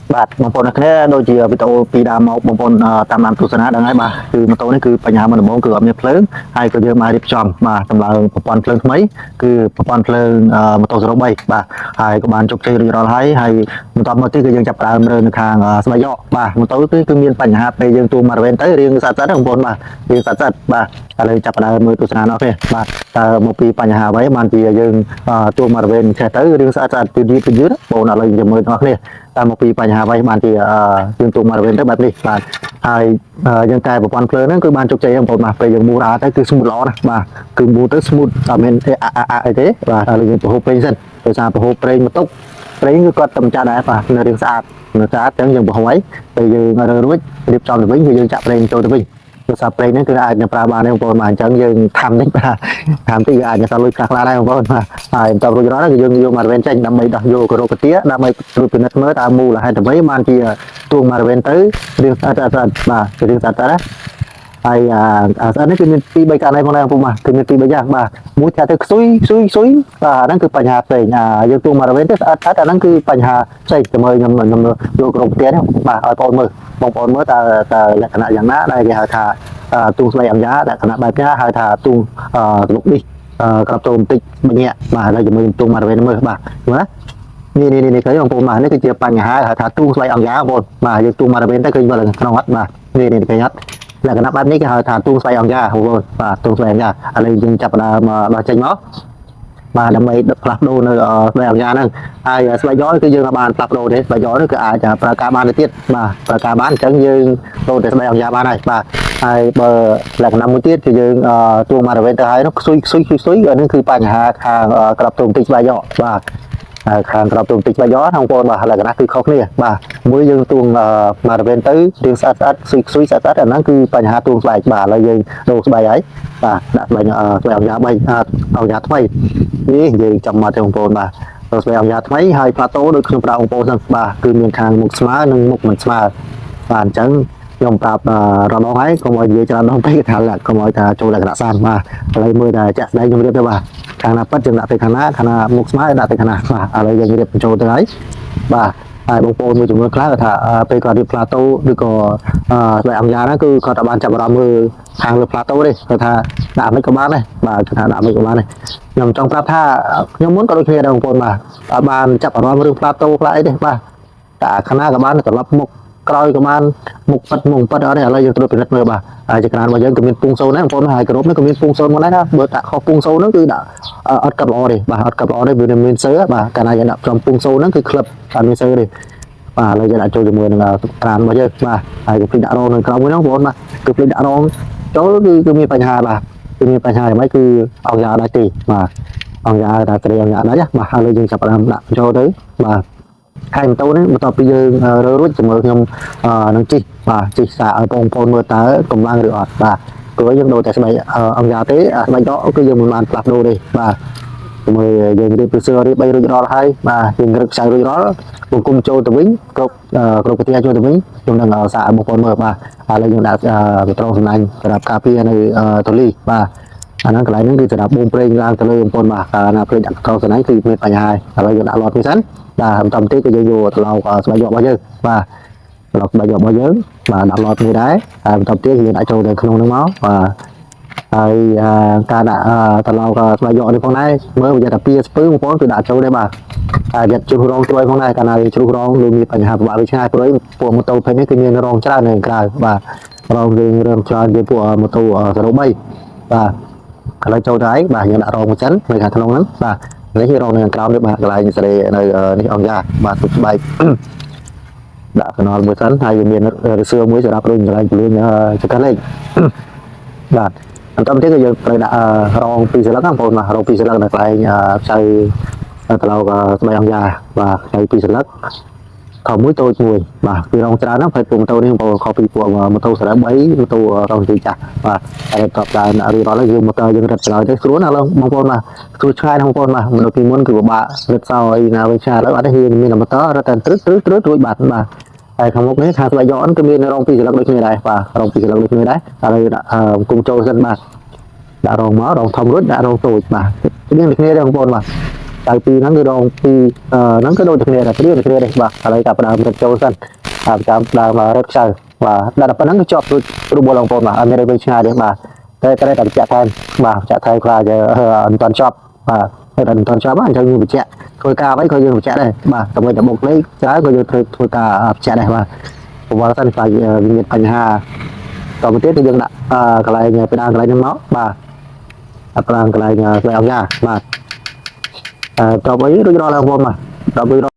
បាទបងប្អូនអ្នកគ្នាដូចជាវីដេអូពីដើមមកបងប្អូនតាមដានទស្សនាដឹងហើយបាទគឺម៉ូតូនេះគឺបញ្ហាមុនដំបូងគឺអត់មានភ្លើងហើយក៏យើងបានរៀបចំបាទតម្លើងប្រព័ន្ធភ្លើងថ្មីគឺប្រព័ន្ធភ្លើងម៉ូតូ03បាទហើយក៏បានជោគជ័យរួចរាល់ហើយហើយបន្តមកទៀតគឺយើងចាប់ផ្ដើមរើនៅខាងស្បែកយកបាទម៉ូតូគឺមានបញ្ហាពេលយើងទួមករវេនទៅរៀងសាត់សាត់បងប្អូនបាទរៀងសាត់សាត់បាទឥឡូវចាប់ផ្ដើមមើលទស្សនាអ្នកគ្នាបាទតើមកពីបញ្ហាអ្វីបានជាយើងទួមករវេនចេះទៅរៀងស្អាតស្អាតយឺតយឺតយឺតបងប្អូនឥឡូវយើងមើលអ្នកគ្នា តាមមកពីបញ្ហាអ្វីបានជាយើងទូមករវេនទៅបែបនេះបាទហើយយើងកែប្រព័ន្ធភ្លើងហ្នឹងគឺបានជោគជ័យបងប្អូនបាទពេលយើងមូរអើទៅគឺ smooth ល្អណាស់បាទគឺមូរទៅ smooth អត់មានអអអអីទេបាទហើយយើងប្រហូបប្រេងសិនដោយសារប្រហូបប្រេងមកទុកប្រេងគឺគាត់តែម្ចាស់ដែរបាទនៅរឿងស្អាតនៅស្អាតអញ្ចឹងយើងប្រហូបហើយពេលយើងរើរួចរៀបចំទៅវិញគឺយើងចាក់ប្រេងចូលទៅវិញដោយសារប្រេងហ្នឹងគឺអាចនឹងប្រើបានទេបងប្អូនបាទអញ្ចឹងយើងធ្វើតិចបាទធ្វើតិចវាអាចនឹងសល់លុយខ្លះខ្លះដែរបងប្អូនបាទហើយបន្ទាប់រួចរាល់គឺយើងយកមករវេនចេញដើម្បីដោះយកគោរពទាដើម្បីត្រួតពិនិត្យមើលតើមូលហេតុអ្វីបានជាទួងមករវេនទៅរឿងស្អាតស្អាតបាទគឺរឿងស្អាតស្អាតណាហើយអាអាស្អាតនេះគឺមាន2 3ករណីផងដែរបងប្អូនបាទគឺមាន2 3យ៉ាងបាទមួយថាទៅខ្សុយខ្សុយខ្សុយបាទអាហ្នឹងគឺបញ្ហាផ្សេងអាយើងទួងមករវេនទៅស្អាតស្អាតអាហ្នឹងគឺបញ្ហាផ្សេងទៅមើលខ្ញុំខ្ញុំយកគោរពទានេះបាទឲ្យបងប្អូនមើលបងប្អូនមើលតើតើលក្ខណៈយ៉ាងណាដែលគេហៅថាទូងស្បែកអង្គយ៉ាលក្ខណៈបែបនេះហៅថាទូងទំនុកនេះក្របតូបន្តិចបញ្ញាបាទឥឡូវជាមួយទូងមករវេនមើលបាទមើលណានេះនេះនេះឃើញបងប្អូនបាទនេះគឺជាបញ្ហាហៅថាទូងស្បែកអង្គយ៉ាបងប្អូនបាទយើងទូងមករវេនទៅឃើញមើលក្នុងអត់បាទនេះនេះឃើញអត់លក្ខណៈបែបនេះគេហៅថាទូងស្បែកអង្គយ៉ាបងប្អូនបាទទូងស្បែកអង្គយ៉ាឥឡូវយើងចាប់ផ្ដើមដោះចេញមកបាទដើម្បីផ្លាស់ប្ដូរនៅស្បែកអង្គយ៉ាហ្នឹងហើយស្បែកយ៉គឺយើងអាចបានផ្លាស់ប្ដូរទេស្បែកយ៉នេះគឺអាចប្រើការបានទៅទៀតបាទប្រើការបានអញ្ចឹងយើងដូរតែស្បែកអង្គយ៉ាបានហើយបាទហើយបើលក្ខណៈមួយទៀតគឺយើងទួងមករវេនទៅហើយនោះខ្សុយខ្សុយខ្សុយខ្សុយអានេះគឺបញ្ហាខាងក្របទូបន្តិចស្បែកយ៉បាទហើយខាងក្របទូបន្តិចស្បែកយ៉បងប្អូនបាទលក្ខណៈគឺខុសគ្នាបាទមួយយើងទួងមករវេនទៅរៀងស្អាតស្អាតខ្សុយខ្សុយស្អាតស្អាតអាហ្នឹងគឺបញ្ហាទួងស្បែកបាទឥឡូវយើងដូរស្បែកហើយបាទដាក់ស្បែកស្បែកអង្គយ៉ា3អង្គយ៉ាថ្មីនេះនិយាយចំមកទេបងប្អូនបាទដូរស្បែកអង្គយ៉ាថ្មីហើយផ្លាតូដូចខ្ញុំប្រាប់បងប្អូនហ្នឹងបាទគឺមានខាងមុខស្មើនិងមុខមិនស្មើបាទអញ្ចឹងខ្ញុំប្រាប់រដងហើយកុំឲ្យនិយាយច្រើនដងពេកគេថាកុំឲ្យថាចូលលក្ខណៈសាមបាទឥឡូវមើលតែចាក់ស្ដែងខ្ញុំរៀបទៅបាទខាងណាប៉ិតយើងដាក់ទៅខាងណាខាងណាមុខស្មើដាក់ទៅខាងណាបាទឥឡូវយើងរៀបបញ្ចូលទៅហើយបាទហើយបងប្អូនមួយចំនួនខ្លះគាត់ថាពេលគាត់រៀបផ្លាតូឬក៏ស្បែកអង្គយ៉ាហ្នឹងគឺគាត់តែបានចាប់អារម្មណ៍មើលខាងលើផ្លាតូទេគាត់ថាដាក់មិនក៏បានដែរបាទគាត់ថាដាក់មិនក៏បានដែរខ្ញុំចង់ប្រាប់ថាខ្ញុំមុនក៏ដូចគ្នាដែរបងប្អូនបាទអត់បានចាប់អារម្មណ៍រឿងផ្លាតូផ្លាអីទេបាទតែខាងណាក៏បានត្រឡប់មុខក្រោយក៏បានមុខប៉ិតមុខប៉ិតអត់ទេឥឡូវយើងត្រួតពិនិត្យមើលបាទហើយចក្រានរបស់យើងក៏មានពងសូនដែរបងប្អូនហើយក្រុមនេះក៏មានពងសូនមកដែរណាបើដាក់ខុសពងសូនហ្នឹងគឺដាក់អត់កាប់ល្អទេបាទអត់កាប់ល្អទេវាមានសើបាទកាលណាយើងដាក់ចំពងសូនហ្នឹងគឺក្លឹបអត់មានសើទេបាទឥឡូវយើងដាក់ចូលជាមួយនឹងក្រានរបស់យើងបាទហើយក៏ភ្លេចដាក់រងនៅក្រោមមួយហ្នឹងបងប្អូនបាទគឺភ្លេចដាក់រងចូលគឺគឺមានបញ្ហាបាទគឺមានបញ្ហាយ៉ាងម៉េចគឺអង្គយ៉ាដាច់ទេបាទអង្គយ៉ាថាត្រីអង្គយ៉ាដាច់បាទឥឡូវយើងចាប់ផ្ដើមដាក់ចូលទៅបាទហើយម៉ូតូនេះបន្ទាប់ពីយើងរើរួចជាមួយខ្ញុំនឹងជិះបាទជិះសាឲ្យបងប្អូនមើលតើកម្លាំងឬអត់បាទព្រោះយើងដូរតែស្បែកអង្គយ៉ាទេស្បែកដកគឺយើងមិនបានផ្លាស់ប្ដូរទេបាទជាមួយយើងរៀបពីសឿរៀបអីរួចរាល់ហើយបាទយើងរឹកខ្សៅរួចរាល់បង្គំចូលទៅវិញគ្រប់គ្រប់ប្រទេសចូលទៅវិញខ្ញុំនឹងសាកឲ្យបងប្អូនមើលបាទឥឡូវយើងដាក់កត្រងសំណាញ់សម្រាប់ការពារនៅតលីបាទអាហ្នឹងកន្លែងហ្នឹងគឺសម្រាប់បូមប្រេងឡើងទៅលើបងប្អូនបាទកាលណាប្រេងដាក់កត្រងសំណាញ់គឺមានបញ្ហាហើយឥឡូវយើងដាក់ឡតមួយសិនបាទបន្តទៀតគឺយើងយកត្រឡោកស្បែកយករបស់យើងបាទត្រឡោកស្បែកយករបស់យើងបាទដាក់ឡតមួយដែរហើយបន្តទៀតយើងដាក់ចូលទៅក្នុងហ្នឹងមកបាទហើយការដាក់ត្រឡោកស្បែកយកនេះផងដែរមើលវាថាពីស្ពឺបងប្អូនគឺដាក់ចូលដែរបាទហើយយ៉ាត់ជ្រុះរងត្រួយផងដែរកាលណាយើងជ្រុះរងឬមានបញ្ហាពិបាកវាឆ្ងាយព្រោះពួកម៉ូតូភេទនេះគឺមានរងច្រើននៅក្រៅបាទរងយើងរងច្រើនជាពួកម៉ូតូ03បាទឥឡូវចូលទៅហើយបាទយើងដាក់រងមួយសិននៅខាងក្នុងហ្នឹងបាទនេះគឺរងនៅខាងក្រោមនេះបាទកន្លែងសេរីនៅនេះអង្គយ៉ាបាទទុកស្បែកដាក់កណលមួយសិនហើយវាមានរសឿមួយសម្រាប់រុញកន្លែងពលឿនចង្កឹះលេខបាទបន្តទៀតគឺយើងត្រូវដាក់រងពីរសន្លឹកបងប្អូនបាទរងពីរសន្លឹកនៅកន្លែងខ្ចៅត្រឡោកស្បែកអង្គយ៉ាបាទខ្ចៅពីរសន្លឹកខុសមួយតូចមួយបាទពីរងច្រើនហ្នឹងផេតពួកម៉ូតូនេះបងប្អូនខុសពីពួកម៉ូតូ03ម៉ូតូរងទីចាស់បាទហើយតបដើមរៀបរាល់ហើយយើងម៉ូទ័រយើងរត់ក្រោយទៅស្រួលណាស់បងប្អូនបាទស្រួលឆ្ងាយបងប្អូនបាទមនុស្សពីមុនគឺពិបាករត់សោអីណាវិញឆ្ងាយឥឡូវអត់ទេយើងមានម៉ូទ័ររត់តែត្រឹតត្រឹតត្រឹតរួចបាត់បាទហើយខាងមុខនេះខាងស្បែកយកគឺមានរងពីរសន្លឹកដូចគ្នាដែរបាទរងពីរសន្លឹកដូចគ្នាដែរឥឡូវដាក់គុំចូលសិនបាទដាក់រងមករងធំរួចដាក់រងតូចបាទនេះដូចគ្នាទេបងប្អូនបាទ ខ្សៅពីរហ្នឹងគឺដងពីរហ្នឹងគឺដូចតែគ្នាដែរព្រាតែគ្នាទេបាទឥឡូវចាប់ផ្ដើមរត់ចូលសិនបាទតាមដើមរត់ខ្សៅបាទដាក់តែប៉ុណ្្នឹងគឺជាប់រួចរូបបងប្អូនបាទអត់មានអីវែងឆ្ងាយទេបាទតែតែតែបញ្ជាក់ថែមបាទបញ្ជាក់ថែមខ្លាចអត់ទាន់ចប់បាទតែអត់ទាន់ចប់អញ្ចឹងយើងបញ្ជាក់ធ្វើការអ្វីក៏យើងបញ្ជាក់ដែរបាទតែតែបុកលេខច្រើនក៏យើងត្រូវធ្វើការបញ្ជាក់ដែរបាទប្រវត្តិសិនខ្លាចវាមានបញ្ហាតទៅទៀតគឺយើងដាក់កន្លែងពីដើមកន្លែងហ្នឹងមកបាទដាក់ប្រាំកន្លែងស្បែកអង្គការបាទអឺតបអីរួចរាល់ហើយបងប្អូនបាទតបរួចរាល់។